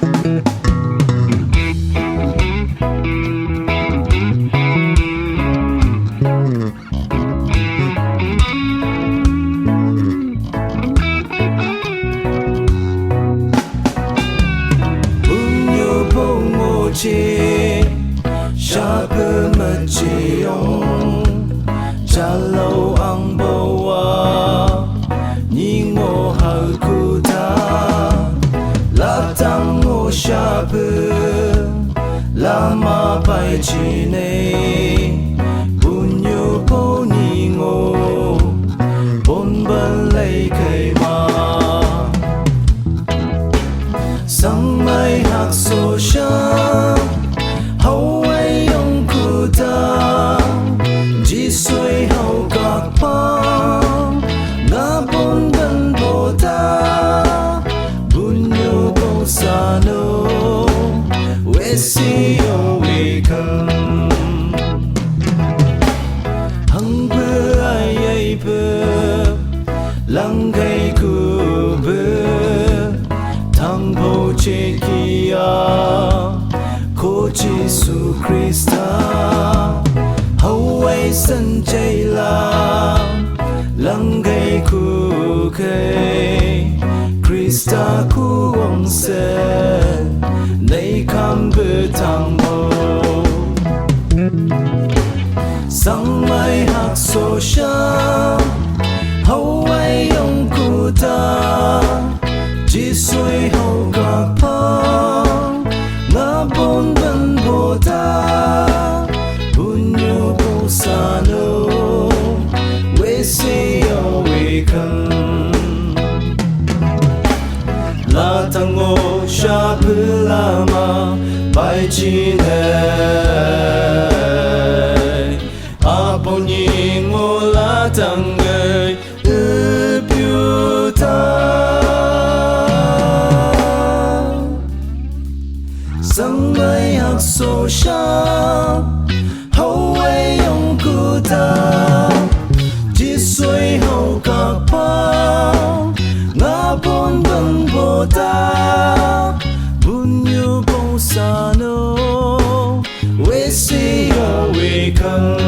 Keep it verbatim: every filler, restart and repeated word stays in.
Bunyu bongo ce, shape maciong, jalau ang bawa, ningo haukuta, latang ngo shape, lama pai cine, bunyu boningo, bon ban lei kai ma. Sang mai hak so sha, hau ai yong kuta, Jisui hau kak pang, nga bon ban bota, bunyu bong sano, wesi yo wikang. Hangbe ai ai be, langkai ku be, tangbo cekia, ko Jisu Krista, hau ai san jaila, langkai ku ke, Krista ku wangse, nei kam be tangbo. Sang mai hak so sha, hau ai yong kuta, Jisui hau kak pang, nga bon ban bota, bunyu bong sano, wesi yo wikang. Latang ngo shape lama pai cine, apo ningo latang ngai upiuta. Sang mai hak so sha, hau ai yong kuta, Jisui hau kak pang, nga bon ban bota, bunyu bong sano, wesi yo wikang.